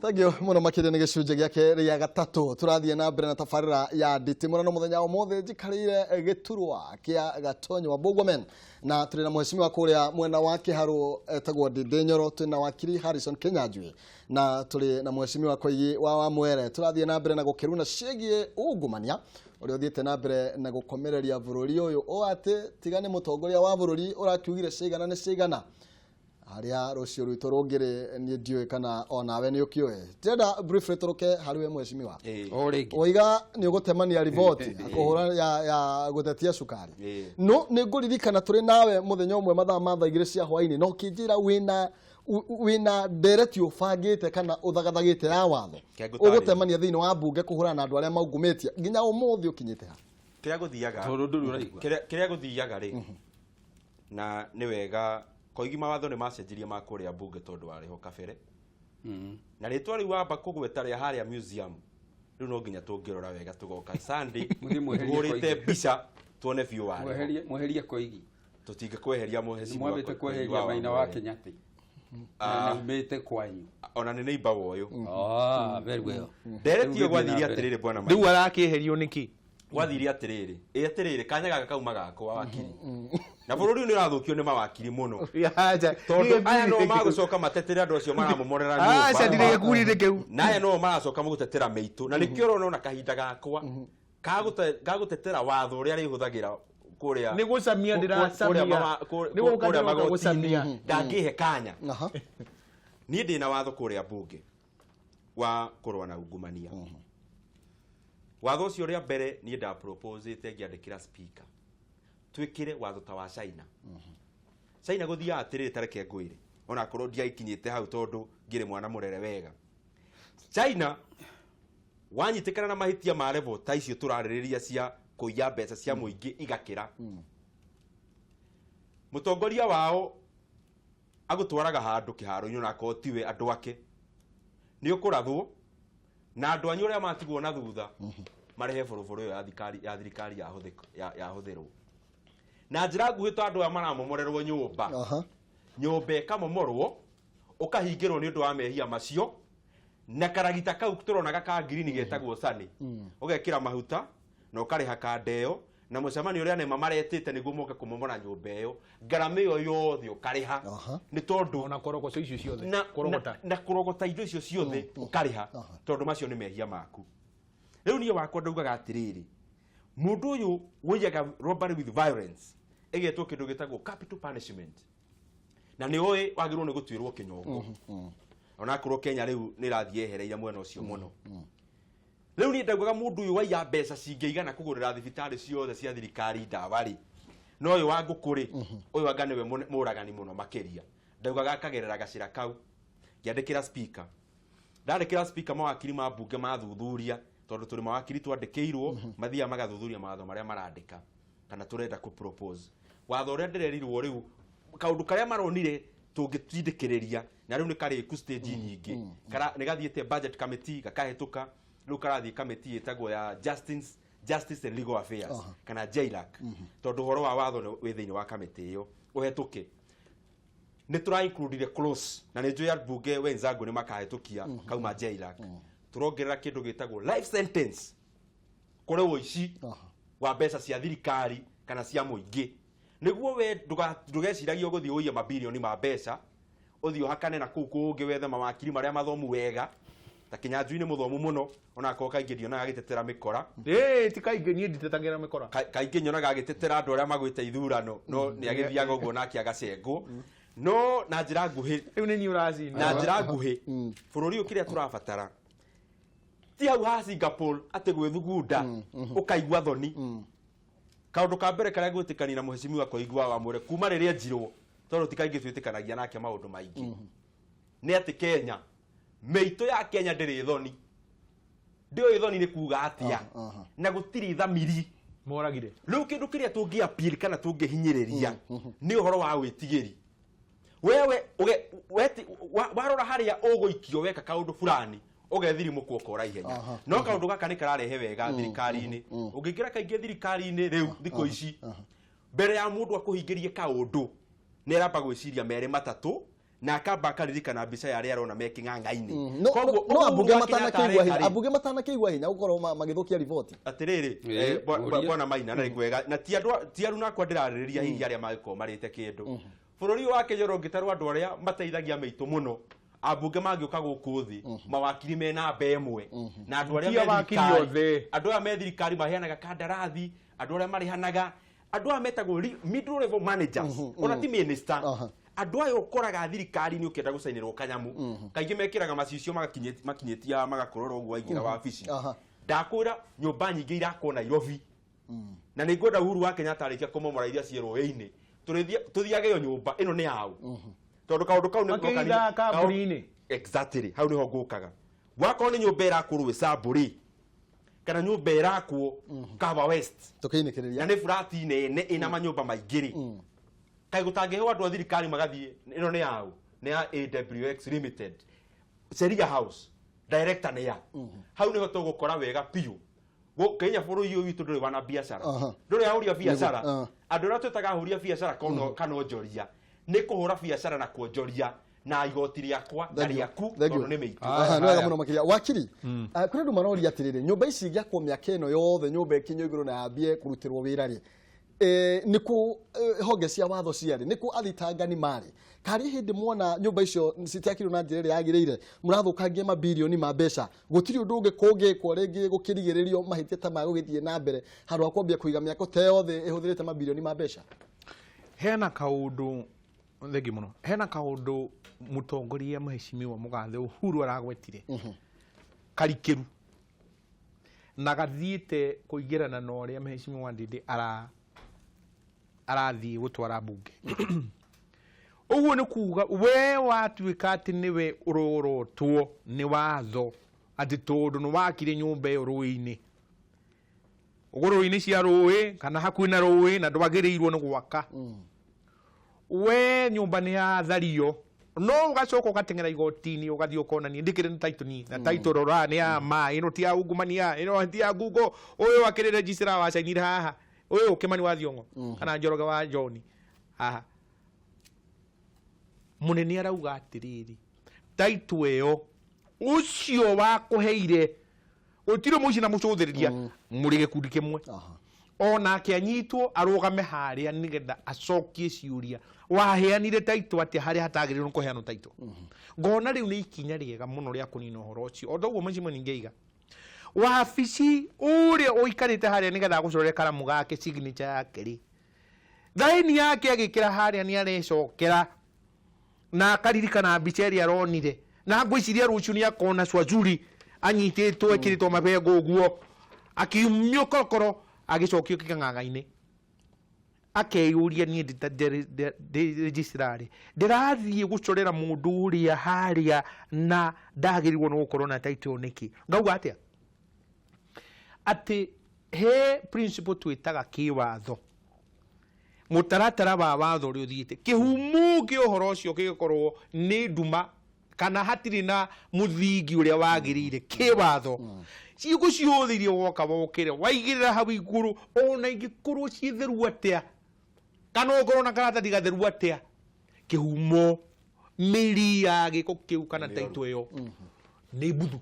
Thank you muno makiria nä gä cunjä gä ake rä a gatatå tå rathiä na mbere na tabarä ya nditimå no mũthenya ũmũthĩ njikarĩire gĩturwa kĩa Gatonyo wa Bũgwomen, na tũrĩ na mheshimiwa kũrĩa mwena wa Kĩharũ etagwo Ndĩndĩ Nyoro, twĩ na wakiri Harrison Kinyanjui, na tũrĩ na mheshimiwa Koigi wa Wamwere. Tũrathiĩ na mbere na gũkĩruna ciĩgiĩ ungumania ũrĩa ũthiĩte na mbere na gũkomereria bũrũri ũyũ, o atĩ tiga nĩ mũtongoria wa bũrũri ũrakiugire cigana nĩ cigana harĩa rũciũ rwitũ rũngĩrĩ, niĩ ndiũĩ kana onawe nĩ ũkĩũĩ. Ndĩrenda briefly tũrũke harĩ we mheshimiwa. O rĩngĩ. Oiga nĩ ũgũtemania riboti akũhũra ya gũtetia cukari. No nĩ ngũririkana tũrĩ nawe mũthenya ũmwe mathaa ma thaa 2 cia hwainĩ, na ũkĩnjĩra wĩna ndereti ũbangĩte kana ũthagathagĩte ya watho Kĩa ngũtarĩrie. ũgũtemania thĩinĩ wa mbunge kũhũrana na andũ arĩa maungumĩtie. Nginya ũmũthĩ ũkinyĩte ha? Kĩrĩa gũthiaga Tondũ ndũrĩ ũraigua. Kĩrĩa gũthiaga rĩ, na nĩ wega Koigi, mawatho nĩ macenjirie ma kũrĩa mbunge tondũ warĩ ho kabere, na rĩtwa rĩu wamba kũgweta rĩa harĩa museum, rĩu no nginya tũngĩrora wega tũgoka Sunday Mũthiĩ mweherie tũhũrĩte Koigi. mbica tuone biũ warĩ ho. Mweherie, mweherie Koigi. Tũtingĩkweheria mũhecimiwa. Mwambĩte kweheria Maina wa Kenyatta na nĩaumĩte kwanyu. Ona nĩ neighbor wa ũyũ. Ah, very well. Ndereti ĩyo Rĩu gĩthiĩ gwathire na mbere. atĩrĩrĩ, bwana Maina. Rĩu arakĩeherio nĩkĩ? Gwathire atĩrĩrĩ, ĩ atĩrĩrĩ, kanya gaka kauma gakwa wakiri, na bũrũri ũyũ nĩ ũrathũkio nĩ mawakiri mũno, tondũ aya no magũcoka matetere andũ acio maramomorera Aca, ndirĩ nyũmba, gĩkundi-inĩ kĩu. Na aya no maracoka mũgũtetera mĩitũ, na nĩkĩo ũrona ona kahinda gakwa gagũtetera watho ũrĩa rĩhũthagĩra kũrĩa Nĩ gũcamia ndĩracamia. Nĩ gũka kũrĩa ndĩroka magoti-inĩ gũcamia. ndangĩhe kanya. Niĩ ndĩna watho kũrĩa mbunge wa kũrũa na ungumania. Watho ũcio rĩa mbere niĩ ndaproposĩte ngĩandĩkĩra speaker twĩkĩre watho ta wa China. China gũthiaga atĩrĩrĩ, tareke ngwĩre, onakorwo ndiaikinyĩte hau tondũ ngĩrĩ mwana mũrere wega. China wanyitĩkana na mahĩtia ma level ta icio tũrarĩrĩria cia kũiya mbeca cia mũingĩ igakĩra, mũtongoria wao agũtwaraga handũ kĩharo-inĩ, onakorwo tiwe, andũ ake, nĩ ũkũrathwo na andũ anyu arĩa matigwo na thutha marehe boroboro ĩyo ya thirikari yahũthĩrwo na njĩra nguhĩ, to andũ aya maramomorerwo nyũmba. Nyũmba ĩkamomorwo, ũkahingĩrwo nĩ ũndũ wa mehia macio, na karagita kau tũronaga ka ngirini getagwo sani, ũgekĩra mahuta na ũkarĩha kandeo na mũcemanio ũrĩa nema maretĩte nĩguo moke kũmomora nyũmba ĩyo, ngarama ĩyo yothe ũkarĩha. Nĩ tondũ Ona korogoco icio ciothe. Na, Kũrogota. na kũrogota indo icio ciothe ũkarĩha, tondũ macio nĩ mehia maku. Rĩu niĩ wakwa ndaugaga atĩrĩrĩ, mũndũ ũyũ wũiyaga, robbery with violence, ĩgetwo kĩndũ gĩtagwo capital punishment, na nĩ ũĩ wagĩrĩirwo nĩ gũtuĩrwo kĩnyongo, onakorwo Kenya rĩu nĩ ĩrathiĩ yehereire mwena ũcio mũno. Rĩu niĩ ndaugaga mũndũ ũyũ waiya mbeca cingĩigana kũgũrĩra thibitarĩ ciothe cia thirikari ndawa rĩ, na ũyũ wa ngũkũ rĩ, ũyũ anga nĩwe mũragani mũno makĩria. Ndaugaga akagerera gacĩra kau. Ngĩandĩkĩra speaker, ndandĩkĩra speaker, mawakiri ma mbunge mathuthuria, tondũ tũrĩ mawakiri twandĩkĩirwo mathiaga magathuthuria mawatho marĩa marandĩka kana tũrenda kũ propose watho ũrĩa ndĩrerirwo. Rĩu kaũndũ karĩa maronire tũngĩtindĩkĩrĩria, na rĩu nĩ karĩku stage nyingĩ. Nĩ gathiĩte budget committee gakahĩtũka, rĩu karathiĩ committee ĩtagwo ya Justice and Legal Affairs kana JLAC, tondũ ũhoro wa watho nĩ wĩ thĩinĩ wa kamĩtĩ ĩyo ũhetũke. Nĩ tũra include clause, na nĩ njũĩ ambunge wenzangu nĩ makahĩtũkia kauma JLAC. Tũrongerera kĩndũ gĩtagwo life sentence kũrĩ ũici wa mbeca cia thirikari kana cia mũingĩ, nĩguo we ndũgeciragie ũgũthiĩ ũiye mabirioni ma mbeca, ũthiĩ ũhakane na kũu kũngĩ, wethe mawakiri marĩa mathomu wega, ta Kĩnyanjui nĩ mũthomu mũno, onakorwo kaingĩ ndionaga agĩtetera mĩkora. Ĩĩ, ti kaingĩ, niĩ nditetagĩra mĩkora. Kaingĩ nyonaga agĩtetera andũ arĩa magwĩte ithurano, no nĩ agĩthiaga ũguo nake agacengwo. No na njĩra nguhĩ, Rĩu nĩ niĩ ũracinda. na njĩra nguhĩ, bũrũri ũyũ kĩrĩa tũrabatara ti hau ha Singapore atĩ gwĩthugunda ũkaigua thoni. Kaũndũ ka mbere karĩa gwĩtĩkania na mũhecimiwa Koigi wa Wamũre kuma rĩrĩa njirwo, tondũ ti kaingĩ twĩtĩkanagia nake maũndũ maingĩ, nĩ atĩ Kenya, mĩitũ ya Kenya ndĩrĩ thoni, ndĩũĩ thoni nĩ kuga atĩa, na gũtirĩ thamiri. Moragire. Rĩu kĩndũ kĩrĩa tũngĩ appeal kana tũngĩhinyĩrĩria nĩ ũhoro wa wĩtigĩri. Wewe warora harĩa ũgũikio weka kaũndũ fulani, ũgethirimũkwo ũkora ihenya. No kaũndũ gaka nĩ kararehe wega thirikari-inĩ. Ũngĩingĩra kaingĩ thirikari-inĩ rĩu thikũ ici, mbere ya mũndũ akũhingĩrie kaũndũ nĩ aramba gwĩciria merĩ matatũ. Na akamba akaririkana mbica ya arĩa arona me kĩng'ang'a-inĩ. No Koguo, no Uhuru ambunge wa Kenyatta matanakĩigua hinya, areka rĩ, ambunge matanakĩigua hinya gũkorwo magĩthũkia riboti. Atiriri, Ĩĩ, ũria. bwana Maina, na nĩngwega na ti andũ ti aruna akwa ndĩrarĩrĩria hihi arĩa mangĩkorwo marĩte kĩndũ bũrũri ũyũ wa Kenya ũrongĩtarwo andũ arĩa mateithagia mĩitũ mũno. Ambunge mangĩũka gũkũ thĩ, mawakiri me namba ĩmwe na andũ arĩa Ti me awakiri thirikari- othe. Andũ aya me thirikari maheanaga kandarathi, andũ arĩa marĩhanaga, andũ aya metagwo middle level managers, ona ti minister. Andũ aya ũkoraga thirikari-inĩ ũkĩenda gũcainĩrwo kanyamu, kaingĩ mekĩraga macicio makinyĩtia magakorora ũguo waingĩra wabici. Ndakwĩra, nyũmba nyingĩ irakwo Nairobi, na nĩ ngwenda Uhuru wa Kenyatta arĩkia kũmomora iria ciĩ rũĩ-inĩ, tũthiage ĩyo nyũmba ĩno nĩ yaũ, tondũ kaũndũ kau nĩ Makĩiga kambuni-inĩ. Exactly, hau nĩho ngũkaga. Wakorwo nĩ nyũmba ĩrakwo rũĩ Samburu kana nyũmba ĩrakwo Kahawa West na Tũkĩinĩkĩrĩria. Nĩ burati nene ĩna manyũmba maingĩ rĩ, kaĩ gũtangĩheo andũ a thirikari magathiĩ ĩno nĩ yaũ? Nĩ ya AWX Limited, Sheria House, director nĩ ya hau. Nĩho tũgũkora wega biũ. Kenya bũrũri ũyũ witũ ndũrĩ wana biacara, ndũrĩ ahũri a biacara. Andũ arĩa twĩtaga ahũri a biacara kana onjoria nĩ kũhũra biacara na kuonjoria na igoti rĩakwa na Thank you. rĩaku, Thank you. tondũ nĩ mĩitũ. Aha, nĩ wega Haya. mũno makĩria, wakiri. Kũrĩ andũ maroria atĩrĩrĩ, nyũmba ici igĩakwo mĩaka ĩno yothe, nyũmba ĩkinywo igũrũ na yambie kũrutĩrwo wĩra rĩ, nĩ kũ honge cia watho ciarĩ? Nĩ kũ athitangani marĩ? Karĩ hĩndĩ mwona nyũmba icio citiakirwo na njĩra ĩrĩa yagĩrĩire, mũrathũkangia mabirioni ma mbeca, gũtirĩ ũndũ ũngĩ kũngĩkwo rĩngĩ gũkĩrigĩrĩrio mahĩtia ta maya gũgĩthiĩ na mbere, handũ ha kwambia kũiga mĩako ta yothe ĩhũthĩrĩte mabirioni ma mbeca? Hena kaundu, thengi muno, hena kaundu mutongoria mheshimiwa Mugathe Uhuru aragwetire karikiru na gathiĩte kũingĩrana na ũrĩa mheshimiwa Ndindi arathiĩ gũtwara mbunge. Ũguo nĩ kuga we watuĩka atĩ nĩwe ũrorotwo nĩ watho atĩ tondũ nĩ wakire nyũmba ĩyo rũĩ-inĩ, ũgũrũ-inĩ cia rũĩ kana hakuhĩ na rũĩ, na ndwagĩrĩirwo nĩ gwaka, we nyũmba nĩ yathario, no ũgacoka ũgateng'era igoti-inĩ, ũgathiĩ ũkonania ndĩkĩrĩ na title niĩ, na title rora nĩ ya ma, ĩno ti ya ungumania, ĩno ti ya Google, ũyũ akĩrĩ registrar wacainire haha, ũyũ Kĩmani wa Thiong'o kana Njoroge wa John haha. Mũnene arauga atĩrĩrĩ, title ĩyo ũcio wakũheire gũtirĩ mũici na mũcũthĩrĩria mũrĩ gĩkundi kĩmwe. Onake anyitwo arũgame harĩa nĩgetha acokie ciũria, waheanire title atĩa harĩa hatagĩrĩirwo nĩ kũheanwo title? Ngona rĩu nĩ ikinya rĩega mũno rĩa kũnina ũhoro ũcio. O toguo mũciĩ ningeiga wabici ũrĩa ũikarĩte harĩa nĩgetha agũcorere karamu gake signature yake rĩ, thaini yake agĩkĩra harĩa nĩ arecokera na akaririkana mbica ĩrĩa aronire, na ngwĩciria rũciũ nĩ akona Swazuri anyitĩtwo ekĩrĩtwo mabengo ũguo akiumio korokoro agĩcokio kĩng'ang'a-inĩ, akeyũria, niĩ ndĩ registrar ndĩrathiĩ gũcorera mũndũ ũrĩa harĩa na ndagĩrĩirwo nĩ gũkorwo na title ĩyo nĩkĩ? Ngauga atĩa? Atĩ he principle twĩtaga kĩwatho, mũtaratara wa watho ũrĩa ũthiĩte kĩhumo kĩa ũhoro ũcio kĩgĩkorwo nĩ nduma kana hatirĩ na mũthingi ũrĩa wagĩrĩire kĩwatho, ciĩko ciothe iria woka wokĩre waigĩrĩra hau igũrũ, ona ingĩkorwo ciĩ theru atĩa kana ũkorwo na karatathi gatheru atĩa, kĩhumo mĩri ya gĩko kĩu kana title ĩyo nĩ mbuthu.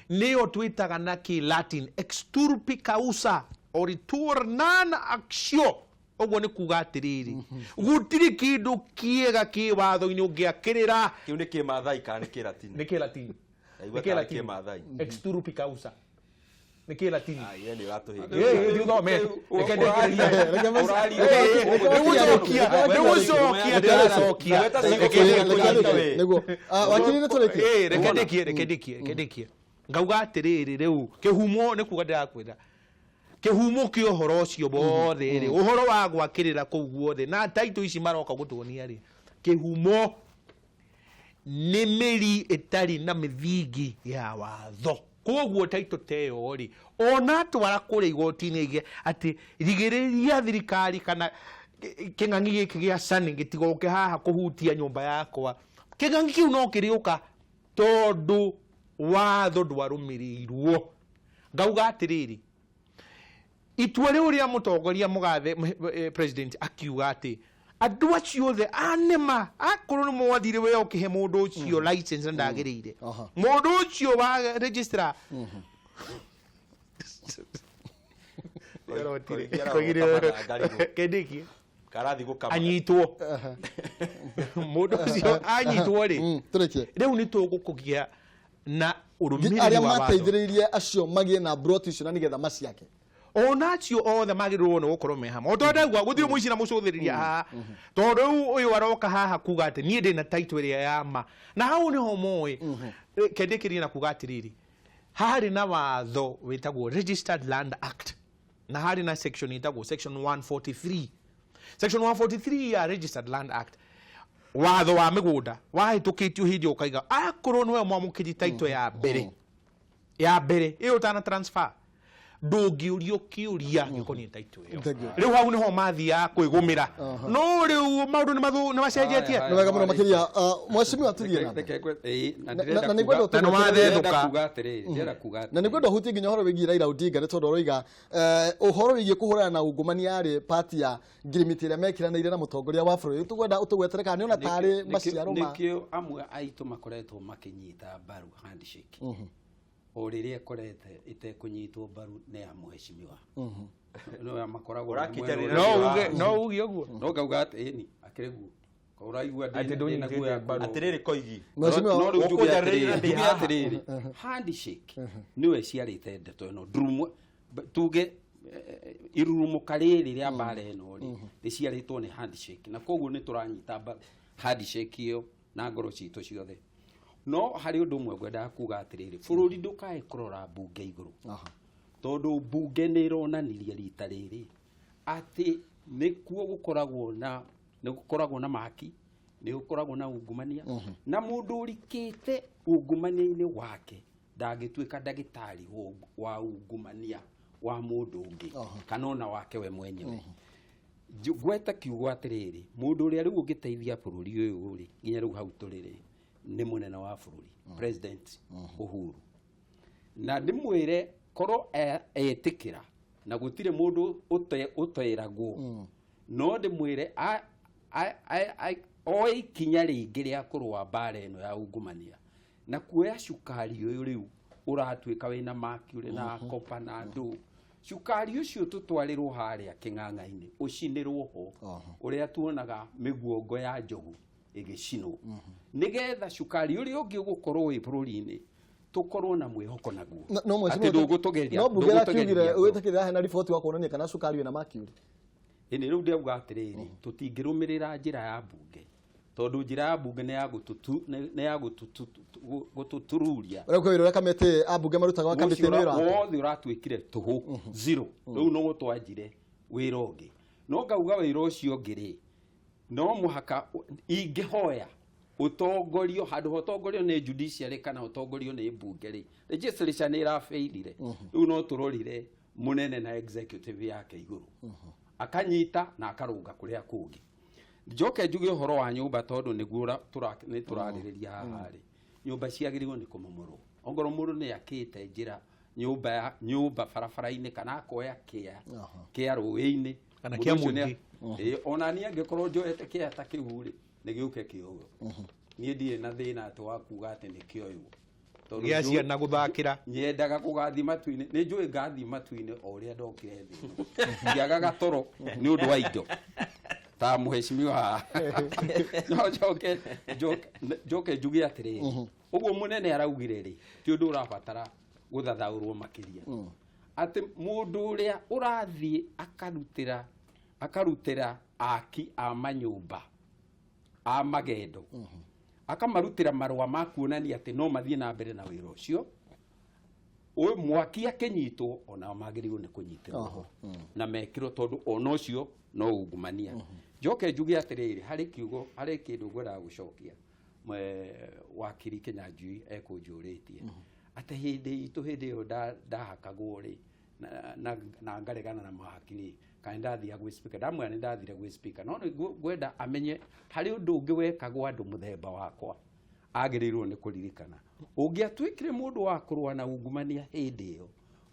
Nĩyo twĩtaga na kĩ-Latin exturpi causa oritur non actio. Ũguo nĩ kuga atĩrĩrĩ, gũtirĩ kĩndũ kĩega kĩ watho-inĩ ũngĩakĩrĩra. Kĩu nĩ kĩmathai kana nĩ kĩlatini? Nĩ kĩ-Latin. Ndaigua Nĩ tarĩ kĩ-Latin. kĩmathai. Exturpi causa nĩ kĩ-Latin. Ah, ye nĩ ũratũhĩnga. Ĩ, ĩ, ũthome. Reke ndĩkĩrĩrie. Reke Nĩ gũcokia ndĩracokia. Nĩguo. Ah, wakiri, nĩ tũrĩkie. Ĩ, reke ndĩkie, reke ndĩkie, reke ndĩkie. Ngauga atĩrĩrĩ, rĩu kĩhumo nĩ kuga ndĩrakwĩra kĩhumo kĩa ũhoro ũcio wothe rĩ, ũhoro wa gwakĩrĩra kũu guothe na taitũ ici maroka gũtuonia rĩ, kĩhumo nĩ mĩri ĩtarĩ na mĩthingi ya watho. Koguo taitũ ta ĩyo rĩ, ona atwara kũrĩa igoti-inĩ aige atĩ rigĩrĩria thirikari kana kĩng'ang'i gĩkĩ gĩa cani gĩtigoke haha kũhutia nyũmba yakwa, kĩng'ang'i kĩu no kĩrĩũka tondũ watho ndwarũmĩrĩirwo. Ngauga atĩrĩrĩ, itua rĩu rĩa mũtongoria mũgathe president akiuga atĩ Andũ acio othe anĩma akorwo nĩ mwathire wĩra ũkĩhe mũndũ ũcio license na ndagĩrĩire. Mũndũ ũcio wa registrar kendikie karathi gukama anyitwo mũndũ ũcio anyitwo rĩ Tũrĩkie. rĩu nĩ tũgũkũgĩa na ũrũmĩrĩri Arĩa wa watho. mateithĩrĩirie acio magĩe na broti icio na nĩgetha maciake. Ona acio othe magĩrĩirwo nĩ gũkorwo me hamwe o ndaigua gũtirĩ mũici na mũcũthĩrĩria haha tondũ rĩu ũyũ aroka haha kuga atĩ niĩ ndĩ na title ĩrĩa ya ma na hau nĩho moĩ kendĩkĩrie na kuga atĩrĩrĩ harĩ na watho wĩtagwo Registered Land Act na harĩ na section ĩtagwo section 143, section 143 ya Registered Land Act, watho wa mĩgũnda wahĩtũkĩtio hĩndĩ ĩyo ũkaiga akorwo nĩwe mwamũkĩri title ya mbere ya mbere ĩyo ũtana transfer ndũngĩũrio kĩũria gĩkoniĩ title ĩyo. Thank you. Rĩu hau nĩho mathiaga kwĩgũmĩra no rĩu maũndũ nĩ macenjetie. Nĩ wega mũno makĩria. Mheshimiwa, tũthiĩ na mbere. Na nĩngwenda Na nĩ wathethũka. Na nĩngwenda ũhutie nginya ũhoro wĩgiĩ Raila Odinga nĩ tondũ ũroiga ũhoro wĩgiĩ kũhũrana na ungumania yarĩ part ya ngirimiti ĩrĩa mekĩranĩire na mũtongoria wa bũrũri. Tũkwenda ũtũgwetere kana nĩona tarĩ maciaro ma Nĩkĩo amwe aitũ makoretwo makĩnyita mbaru handshake o rĩrĩa ĩkorete ĩtekũnyitwo mbaru nĩ ya mheshimiwa no makoragwo na Ũrakĩnjarĩra mwena no ũrĩa uge no uge ũguo. No ngauga atĩ ĩni akĩrĩ guo ũraigua Atĩ ndũnyitĩte guoya mbaru. Atiriri koigi. Mheshimiwa, no rĩu njuge Ũkũnjarĩrĩra atĩrĩrĩ ndĩ njuge haha. atĩrĩrĩ handshake nĩwe ĩciarĩte ndeto ĩno ndurumo tuge irurumũka rĩrĩ rĩa mbara ĩno rĩ rĩciarĩtwo nĩ handshake na koguo nĩ tũranyita mbaru handshake ĩyo na ngoro citũ ciothe. No harĩ ũndũ ũmwe ngwendaga kuga atĩrĩrĩ, bũrũri ndũkae kũrora mbunge igũrũ tondũ mbunge nĩ ĩronanirie rita rĩrĩ atĩ nĩkuo gũkoragwo na nĩ gũkoragwo na maki, nĩ gũkoragwo na ungumania na mũndũ ũrikĩte ungumania-inĩ wake ndangĩtuĩka ndagĩtarĩ wa ungumania wa mũndũ ũngĩ kana ona wake we mwenyewe. Ngweta kiugo atĩrĩrĩ, mũndũ ũrĩa rĩu ũngĩteithia bũrũri ũyũ rĩ nginya rĩu hau tũrĩ rĩ nĩ mũnene wa bũrũri, President Uhuru, na ndĩmwĩre korwo etĩkĩra na gũtirĩ mũndũ ũteragwo no ndĩmwĩre oe ikinya rĩngĩ rĩa kũrũa mbara ĩno ya ungumania na kuoya cukari ũyũ rĩu ũratuĩka wĩna mercury na kopa na ndũ cukari ũcio tũtwarĩrwo harĩa kĩng'ang'a-inĩ ũcinĩrwo ho ũrĩa tuonaga mĩguongo ya njogu ĩgĩcinwo nĩgetha cukari ũrĩa ũngĩ ũgũkorwo wĩ bũrũri-inĩ tũkorwo na mwĩhoko naguo No atĩ mheshimiwa, ndũgũtũgeria no mbunge ndũgũtũgeria ĩrakiugire ngoro. wĩtĩkĩrĩra hena riboti wa kuonania kana cukari wĩna mercury. Ĩni rĩu ndĩrauga atĩrĩrĩ tũtingĩrũmĩrĩra njĩra ya mbunge tondũ njĩra ya mbunge nĩ ya gũtũtururia. Ũrĩa kwĩ wĩra ũrĩa kamĩtĩ ambunge marutaga wa kamĩtĩ nĩ wĩra wake. Wothe ũratuĩkire tũhũ zero rĩu no twanjire wĩra ũngĩ no ngauga wĩra ũcio ũngĩ rĩ no mũhaka ingĩhoya ũtongorio handũ ha ũtongorio nĩ judiciary kana ũtongorio nĩ mbunge rĩ legislature nĩ ĩrabeirire rĩu no tũrorire mũnene na executive yake igũrũ akanyita na akarũnga kũrĩa kũngĩ. Njoke njuge ũhoro wa nyũmba tondũ nĩguo nĩ tũrarĩrĩria haha rĩ nyũmba ciagĩrĩirwo nĩ kũmomorwo ongorwo mũndũ nĩ akĩte njĩra nyũmba ya nyũmba barabara-inĩ kana akoya kĩa kĩa rũĩ-inĩ Kana mũndũ kĩa ũcio nĩ- mũingĩ. Ĩĩ, ona niĩ angĩkorwo njoete kĩa ta kĩu rĩ nĩ gĩũke kĩoywo niĩ ndirĩ na thĩna atĩ wa kuga atĩ nĩ kĩoywo Tondũ Gĩa njũĩ- ciana gũthakĩra. Nyendaga kũgathiĩ matu-inĩ nĩ njũĩ ngathiĩ matu-inĩ o ũrĩa ndokire thĩ ĩno. Ndiagaga toro nĩ ũndũ wa indo ta mheshimiwa haha no njoke njoke njuge atĩrĩrĩ ũguo mũnene araugire rĩ ti ũndũ ũrabatara gũthathaũrwo makĩria atĩ mũndũ ũrĩa ũrathiĩ akarutĩra aki a manyũmba a magendo akamarutĩra marũa ma kuonania atĩ no mathiĩ na mbere na wĩra ũcio ũyũ mwaki akĩnyitwo onao magĩrĩirwo nĩ kũnyitĩrwo ho na mekĩrwo tondũ ona ũcio no ungumania. Njoke njuge atĩrĩrĩ harĩ kiugo harĩ kĩndũ ngwendaga gũcokia wakiri Kĩnyanjui ekũnjũrĩtie atĩ hĩndĩ itũ hĩndĩ ĩyo ndahakagwo rĩ na ngaregana na mahaki rĩ kana ndathiaga gwĩ speaker ndamwĩra nĩ ndathire gwĩ speaker no nĩ ngwenda amenye harĩ ũndũ ũngĩ wekagwo andũ mũthemba wakwa agĩrĩirwo nĩ kũririkana ũngĩatuĩkire mũndũ wa kũrũa na ungumania hĩndĩ ĩyo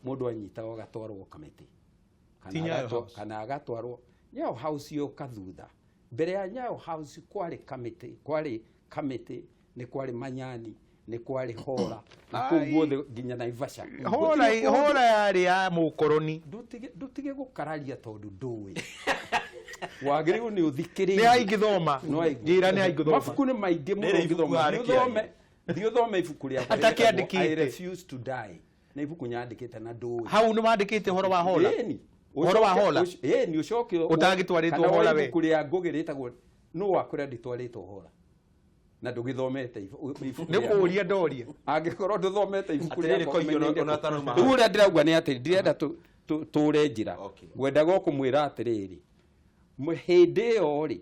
mũndũ anyitagwo agatwarwo kamĩtĩ Ti Nyayo House. Kana agatwarwo Nyayo House yoka thutha. Mbere ya Nyayo House kwarĩ kamĩtĩ, nĩ kwarĩ Manyani, nĩ kwarĩ Hora, na kũu guothe nginya Naivasha. Hora yarĩ ya mũkoroni. Ndũtige gũkararia tondũ ndũĩ. Wagĩrĩirwo nĩ ũthikĩrĩrie. Nĩ aingĩthoma. Njĩra nĩ aingĩthoma. Mabuku nĩ maingĩ mũno ũngĩthoma. Thiĩ ũthome ibuku rĩakwa. Atakĩandĩkĩte. I refuse to die. Nĩ ibuku nyandĩkĩte na ndũĩ. Hau nĩ wandĩkĩte ũhoro wa Hora? Ũhoro wa Hora? Ĩni, ũcoke ũtangĩtwarĩtwo Hora we. Ibuku rĩa Ngũgĩ rĩtagwo nũ wakwĩra nditwarĩtwo Hora. Na ndũgĩthomete ibuku Nĩ kũũria ndoria. Angĩkorwo ndũthomete ibuku rĩakwa. Rĩu ũrĩa ndĩrauga nĩ atĩ ndirenda tũre njĩra. Ngwendaga o kũmwĩra atĩrĩrĩ, hĩndĩ ĩyo rĩ,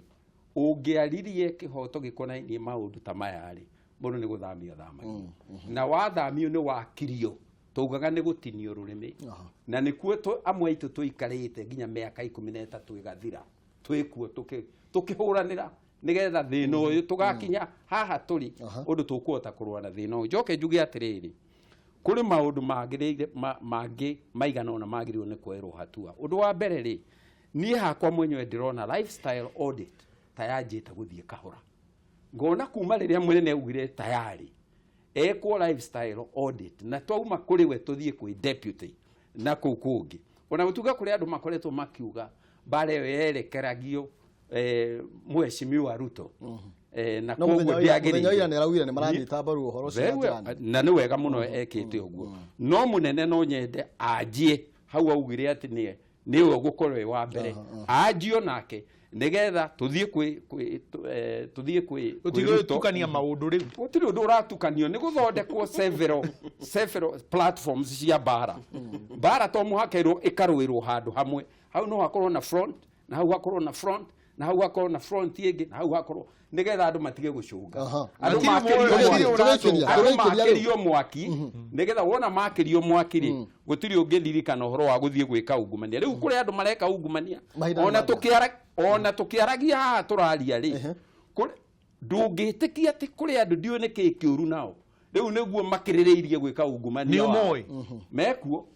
ũngĩaririe kĩhoto gĩkonainie maũndũ ta maya rĩ, mũndũ nĩ gũthamio athamagio. Na wathamio nĩ wakirio. Taugaga nĩ gũtinio rũrĩmĩ. Na nĩkuo amwe aitũ tũikarĩte nginya mĩaka 13 ĩgathira. Twĩkuo tũkĩhũranĩra nĩgetha thĩna ũyũ tũgakinya haha tũrĩ ũndũ tũkũhota kũrũa na thĩna ũyũ. Njoke njuge atĩrĩrĩ, kũrĩ maũndũ magĩrĩire mangĩ maigana ũna magĩrĩirwo nĩ kuoerwo hatua. Ũndũ wa mbere rĩ, niĩ hakwa mwenyewe ndĩrona lifestyle audit ta yanjĩte gũthiĩ kahora. Ngona kuma rĩrĩa mũnene augire tayari ekwo lifestyle audit na twauma kũrĩ we tũthiĩ kwĩ deputy na kũu kũngĩ. Ona gũtuĩka kũrĩ andũ makoretwo makiuga mbara ĩyo yerekeragio Mheshimiwa Ruto. Na koguo ndĩagĩrĩire. Mũthenya ũrĩa nĩ maranyita mbaru ũhoro ũcio na nĩ wega mũno ekĩte ũguo. No mũnene no nyende anjie hau augire atĩ nĩwe ũgũkorwo wĩ wa mbere. Anjio nake nĩgetha tũthiĩ kwĩ tũthiĩ kwĩ gũtukania maũndũ rĩu. Gũtirĩ ũndũ ũratukanio, nĩ gũthondekwo several platforms cia mbara. Mbara to mũhaka ĩkarũĩrwo handũ hamwe. Hau no hakorwo na front, na hau hakorwo na front, na hau hakorwo na front ĩngĩ, na hau hakorwo nĩgetha andũ matige gũcũnga. Andũ makĩrio mwaki, nĩgetha wona makĩrio mwaki rĩ, gũtirĩ ũngĩririkana ũhoro wa gũthiĩ gwĩka ungumania. Rĩu kũrĩ andũ mareka ungumania. Ona tũkĩaragia haha tũraria rĩ, ndũngĩtĩkia atĩ kũrĩ andũ ndiũĩ nĩkĩĩ kĩũru nao. Rĩu nĩguo makĩrĩrĩirie gwĩka ungumania. Nĩ ũmoĩ? Mekuo.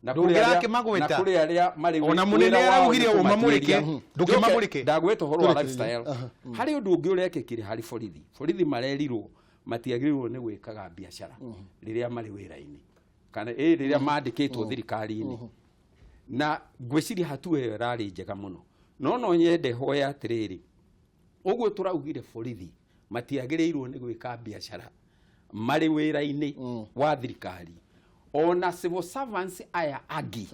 Na kũrĩ arĩa marĩ ona mũnene araugire ũmamũrĩke, ndũkĩmamũrĩke. Ndagweta ũhoro wa lifestyle. Harĩ ũndũ ũngĩ ũrekĩkire harĩ borithi. Borithi marerirwo matiagĩrĩirwo nĩ gwĩkaga biacara rĩrĩa marĩ wĩra-inĩ kana rĩrĩa mandĩkĩtwo thirikari-inĩ. Na ngwĩciria hatua ĩyo ĩrarĩ njega mũno. No nyende hoya atĩrĩrĩ, ũguo tũraugire borithi matiagĩrĩirwo nĩ gwĩka biacara marĩ wĩra-inĩ wa thirikari. Ona civil servants aya angĩ,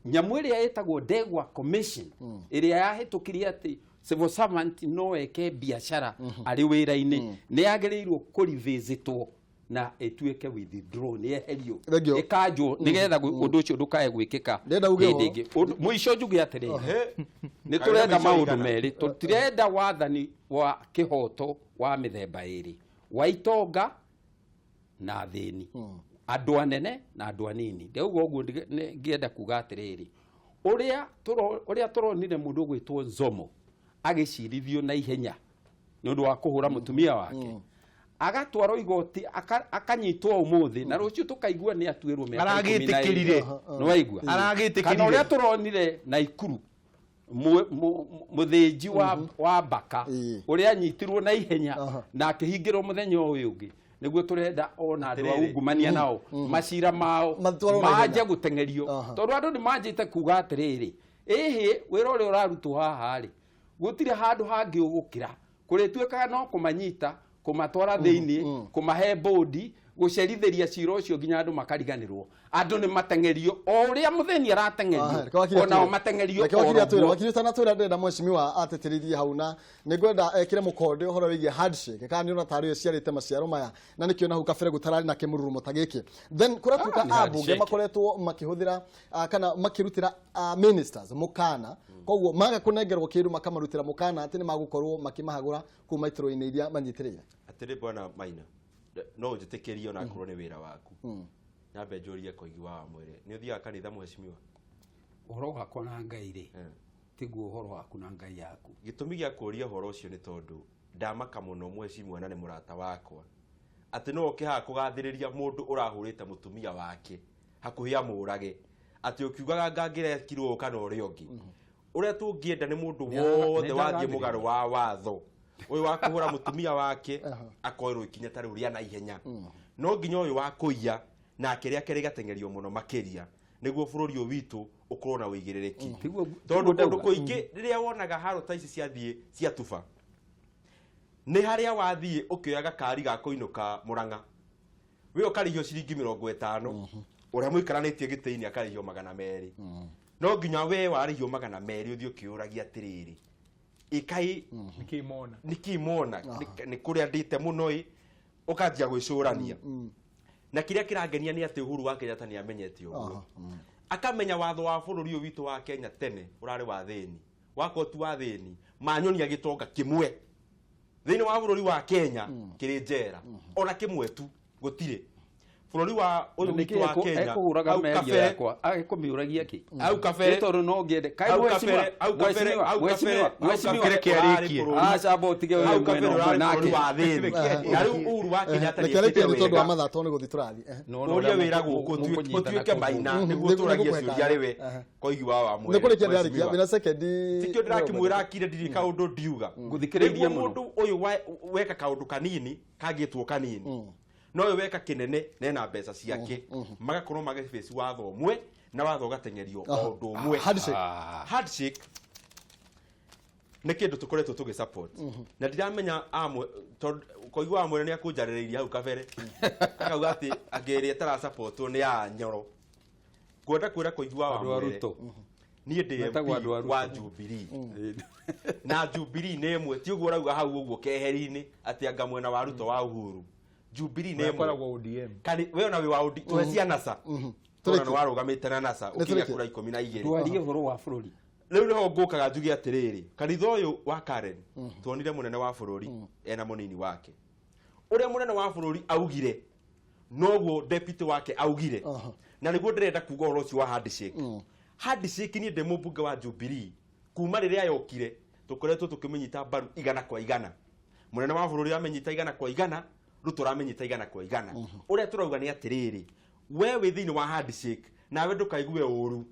nyamũ ĩrĩa ĩtagwo Ndegwa Commission ĩrĩa yahĩtũkirie atĩ civil servant no eke biacara arĩ wĩra-inĩ nĩ yagĩrĩirwo kũrivisitwo na ĩtuĩke withdraw, nĩ yeherio ĩkanjwo nĩgetha ũndũ ũcio ndũkae gwĩkĩka hĩndĩ ĩngĩ. Mũico njuge atĩrĩrĩ, nĩ tũrenda maũndũ merĩ. Tũtirenda wathani wa kĩhoto wa mĩthemba ĩrĩ, wa itonga na athĩni, andũ anene na andũ anini. Ndauga ũguo ngĩenda kuga atĩrĩrĩ, ũrĩa tũronire mũndũ ũgwĩtwo Nzomo agĩcirithio na ihenya nĩ ũndũ wa kũhũra mũtumia wake, agatwarwo igoti, akanyitwo ũmũthĩ na rũciũ tũkaigua nĩ atuĩrwo mĩaka 12. Nĩ waigua? Kana ũrĩa tũronire Naikuru mũthĩnji wa Mbaka ũrĩa anyitirwo na ihenya na akĩhingĩrwo mũthenya ũyũ ũngĩ. Nĩguo tũrenda ona andũ a ungumania nao macira mao manje gũteng'erio, tondũ andũ nĩ manjĩte kuga atĩrĩrĩ, ĩhĩ wĩra ũrĩa ũrarutwo haha rĩ, gũtirĩ handũ hangĩ ũgũkĩra. Kũrĩtuĩkaga no kũmanyita, kũmatwara thĩinĩ, kũmahe bodi, gũcerithĩria cira ũcio nginya andũ makariganĩrwo. Andũ nĩ mateng'erio o ũrĩa mũthĩni arateng'erio, onao mateng'erio o ũguo. Wakiri ũtanatwĩra ndĩrenda mheshimiwa atĩtĩrithie hau, na nĩngwenda ekĩre mũkonde ũhoro wĩgiĩ handshake, kana nĩũrona tarĩ yo ĩciarĩte maciaro maya, na nĩkĩo na hau kabere gũtararĩ na kĩmũrurumo ta gĩkĩ. Then kũratuĩka ambunge makoretwo makĩhũthĩra kana makĩrutĩra ministers mũkana, koguo maga kũnengerwo kĩndũ makamarutĩra mũkana atĩ nĩ magũkorwo makĩmahagũra kuma itũro-inĩ iria manyitĩrĩire. Atĩrĩ bwana Maina, no njĩtĩkĩrie ona akorwo nĩ wĩra waku. Nyambe njũrie Koigi wa Wamwere, nĩ ũthiaga kanitha mheshimiwa? Ũhoro wakwa na Ngai rĩ, tiguo ũhoro waku na Ngai yaku. Gĩtũmi gĩa kũũria ũhoro ũcio nĩ tondũ ndamaka mũno mheshimiwa na nĩ mũrata wakwa, atĩ no ũke haha kũgathĩrĩria mũndũ ũrahũrĩte mũtumia wake hakuhĩ amũrage, atĩ ũkiugaga ngangĩrekirwo kana ũrĩa ũngĩ. Ũrĩa tũngĩenda nĩ mũndũ wothe Nĩ wathiĩ ndagathĩrĩria. Mũgarũ wa watho ũyũ wa kũhũra mũtumia wake akoerwo ikinya ta rĩu rĩa naihenya, no nginya ũyũ wa kũiya nake rĩake rĩgateng'erio mũno makĩria, nĩguo bũrũri ũyũ witũ ũkorwo na ũigĩrĩrĩki. Tiguo Tondũ kũndũ ndauga. kũingĩ rĩrĩa wonaga haro ta ici ciathiĩ ciatuba, nĩ harĩa wathiĩ ũkĩoya gakari ga kũinũka Mũrang'a, we ũkarĩhio ciringi 50, ũrĩa mũikaranĩtie gĩtĩ-inĩ akarĩhio 200. No nginya we warĩhio 200 ũthiĩ ũkĩũragia atĩrĩrĩ, ĩkai Nĩkĩ mona? Nĩkĩ mona? Nĩ kũrĩa ndĩte mũno ĩ, ũkanjia gwĩcũrania. Na kĩrĩa kĩrangenia nĩ atĩ Uhuru wa Kenyatta nĩ amenyete ũguo, akamenya watho wa bũrũri ũyũ witũ wa Kenya tene ũrarĩ wa thĩni wa koti wa thĩni manyonia gĩtonga kĩmwe thĩinĩ wa bũrũri wa Kenya kĩrĩ njera, ona kĩmwe tu gũtirĩ bũrũri wa ũyũ witũ wa Kenya. Ekũhũraga Hau mĩario kabere- yakwa agĩkũmĩũragia kĩ? Hau kabere Nĩ tondũ no ngĩende kaĩ hau mheshimiwa, kabere- hau kabere- mheshimiwa, hau kabere- mheshimiwa, hau mheshimiwa. kabere Reke ũrarĩ arĩkie. bũrũri- Aca amba ũtige hau wewe kabere mwena ũmwe ũrarĩ bũrũri nake. wa thĩni, na rĩu Uhuru wa Kenyatta Reke arĩkie nĩekĩte nĩ tondũ wa wega. mathaa, tondũ nĩ gũthiĩ tũrathiĩ. No, no, Ũria ũrĩa wĩra gũkũ mũkũnyitana ũtuĩke kũu. maina nĩguo Nĩguo tũragie kũhe ciũria kanya. rĩwe koigi wa wa Nĩ kũrĩkia ndĩrarĩkia wĩna sekendi. Tikio ndĩrakĩmwĩra akire ndirĩ kaũndũ ndiuga. Ngũthikĩrĩirie Nĩguo mũno. mũndũ ũyũ weka kaũndũ kanini kangĩtwo kanini, no ũyũ weka kĩnene nena mbeca ciake, magakorwo magĩbĩci watho ũmwe na watho ũgateng'erio o ũndũ ũmwe. Handshake. Handshake nĩ kĩndũ tũkoretwo tũgĩ support, na ndiramenya amwe tondũ koigua wa mwene nĩ akũnjarĩrĩirie hau kabere akauga atĩ angĩ ĩrĩa ĩtarasupportwo nĩ ya Nyoro. Ngwenda kwĩra koigua wa Andũ a mwere Ruto. niĩ ndĩ Metagwo MP andũ a Ruto. wa Jubilee, na Jubilee nĩ ĩmwe, ti ũguo ũrauga hau ũguo keheri-inĩ atĩ anga mwena wa Ruto wa Uhuru. Jubilee nĩ ĩmwe. Koragwo ODM. Kani we ona wĩ wa OD tũhe cia NASA tona Tũrĩkie. nĩ warũgamĩte na NASA ũkĩgĩa Tũrĩkie. kura 12. Twarie ũhoro wa bũrũri. Rĩu nĩho ngũkaga njuge atĩrĩrĩ, kanitha ũyũ wa Karen tuonire mũnene wa bũrũri ena mũnini wake, ũrĩa mũnene wa bũrũri augire noguo deputy wake augire. Na nĩguo ndĩrenda kuga ũhoro ũcio wa handshake. Handshake, niĩ ndĩ mũmbunge wa Jubilee, kuma rĩrĩa yokire tũkoretwo tũkĩmĩnyita mbaru 100%. Mũnene wa bũrũri amenyita 100%, Ruto ũramenyita 100%. Ũrĩa tũrauga nĩ atĩrĩrĩ, we wĩ thĩinĩ wa handshake nawe ndũkaigue ũru.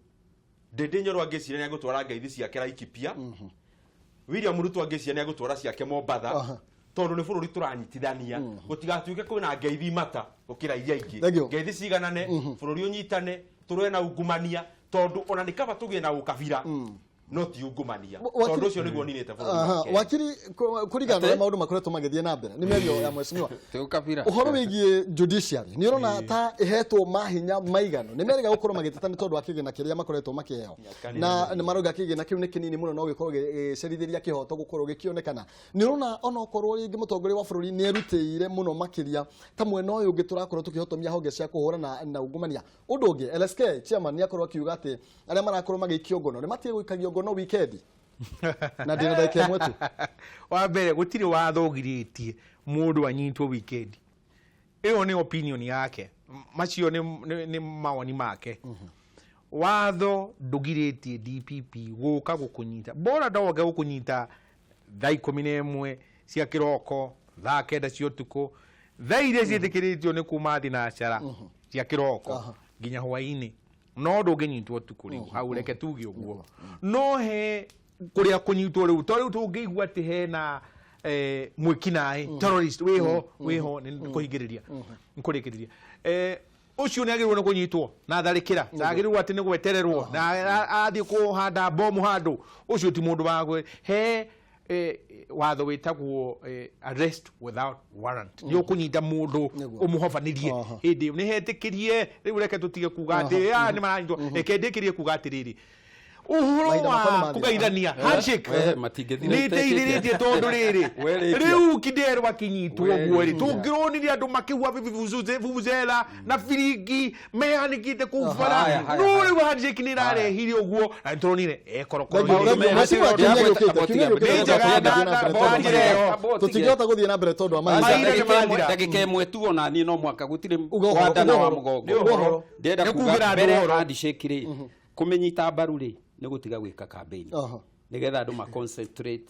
Ndĩndĩ Nyoro angĩciria nĩ agũtwara ngeithi ciake Laikipia, William Ruto angĩciria nĩ agũtwara ciake Mombatha, tondũ nĩ bũrũri tũranyitithania, gũtigatuĩke kwĩna ngeithi mata gũkĩra iria ingĩ. Thank you. Ngeithi ciganane, bũrũri ũnyitane, tũrũe na ungumania, tondũ ona nĩ kaba tũgĩe na ũkabira no ti ungumania, tondũ ũcio nĩguo ũninĩte bũrũri wa Kenya. Wakiri, kũringana na ũrĩa maũndũ makoretwo magĩthiĩ na mbere, nĩ mĩario ya mheshimiwa Ti ũkabira. ũhoro wĩgiĩ judiciary, nĩ ũrona ta ĩhetwo mahinya maiganu? Nĩ merĩga gũkorwo magĩteta nĩ tondũ wa kĩgĩna kĩrĩa makoretwo makĩheo, na nĩ marauga kĩgĩna kĩu nĩ kĩnini mũno no gĩkorwo gĩcerithĩria kĩhoto gũkorwo gĩkĩonekana. Nĩ ũrona onokorwo rĩngĩ mũtongoria wa bũrũri nĩ erutĩire mũno makĩria, ta mwena ũyũ ũngĩ tũrakorwo tũkĩhotomia honge cia kũhũrana na ungumania? Ũndũ ũngĩ, LSK chairman nĩ akorwo akiuga atĩ arĩa marakorwo magĩikio ngono nĩ matige gũikagio ngono wikendi, na ndĩna ndagĩka ĩmwe tu. Wa mbere, gũtirĩ watho ũgirĩtie mũndũ anyitwo weekend. Ĩyo nĩ opinion yake. Macio nĩ mawoni make. Watho ndũgirĩtie DPP gũka gũkũnyita, bora ndoge gũkũnyita thaa 11 cia kĩroko, thaa 9 cia ũtukũ. Thaa iria ciĩtĩkĩrĩtio nĩ kuma thinacara cia kĩroko nginya hwaĩ-inĩ, no ndũngĩnyitwo ũtukũ. Rĩu hau reke tuge ũguo, no he kũrĩa kũnyitwo rĩu, to rĩu tũngĩigua atĩ hena mwĩkinaĩ, terrorist wĩho nĩ kũhingĩrĩria, nĩ kũrĩkĩrĩria, ũcio nĩ agĩrĩirwo nĩ kũnyitwo na tharĩkĩra, agĩrĩirwo atĩ nĩ gwetererwo na athiĩ kũhanda bomu handũ. Ũcio ti mũndũ wa he watho wĩtagwo arrest without warrant, nĩ ũkũnyita mũndũ ũmũhobanĩrie hĩndĩ ĩyo nĩ hetĩkĩrie. Rĩu reke tũtige kuga atĩ "Ah, nĩ maranyitwo." Reke ndĩkĩrie kuga atĩrĩrĩ, ũhoro Mahinda makwa nĩ wa mathira. kũgeithania, handshake, We, matingĩthira nĩ ĩteithĩrĩtie tondũ rĩrĩ, We rĩkia. rĩu Kinderwa akinyitwo We ũguo rĩ, rĩkia. tũngĩronire andũ makĩhua vuvuzela na biringi meanĩkĩte kũu bara. Haya, haya, No haya. rĩu handshake nĩ ĩrarehire ũguo na nĩtũronire Thank you, thank you. Mheshimiwa, kiumia gĩũkĩte, kiumia gĩũkĩte Nĩ njega, tũtingĩhota gũthiĩ na mbere tondũ wa na njĩra ĩyo. mahinda. Tũtingĩhota gũthiĩ na mbere tondũ wa mahinda. Mahinda nĩ mathira. Ndagĩka ĩmwe tu, ona niĩ no mwaka gũtirĩ Uga ũhoro, wanda na uga wa ũhoro. mũgongo. Nĩ ũhoro. Ndĩrenda Nĩ kuga kuugĩra andũ mbere ũhoro. handshake rĩ, kũmĩnyita mbaru rĩ, nĩ gũtiga gwĩka campaign Aha. nĩgetha andũ ma concentrate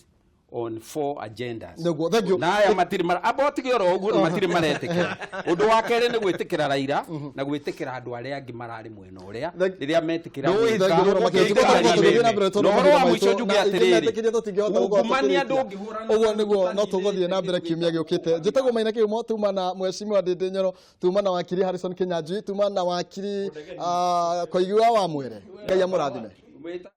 On four agendas. Nĩguo, thank you. Na aya matirĩ mara amba ũtige oro ũguo, matirĩ maretĩkĩra. Ũndũ wa kerĩ nĩ gwĩtĩkĩra Raila na gwĩtĩkĩra andũ arĩa angĩ mararĩ mwena ũrĩa rĩrĩa metĩkĩra. Ndũĩ, Thank you mũno makĩria. Tũgũkorwo tũgĩthiĩ na mbere tondũ Na ũhoro mahinda wa mũico maitũ njuge na ingĩ atĩrĩrĩ, metĩkĩria tũtingĩhota gũkorwo ungumania tũkĩrĩkia. ndũngĩhũrana Ũguo na nĩguo no tũgũthiĩ na mbere ũtanirĩte. Kiumia gĩũkĩte. Njĩtagwo Maina Kĩhumo, tuma na Mheshimiwa Ndĩndĩ Nyoro, tuma na wakiri Harrison Kinyanjui, tuma na wakiri Koigi wa Wamwere. Ngai amũrathime. Mwĩta-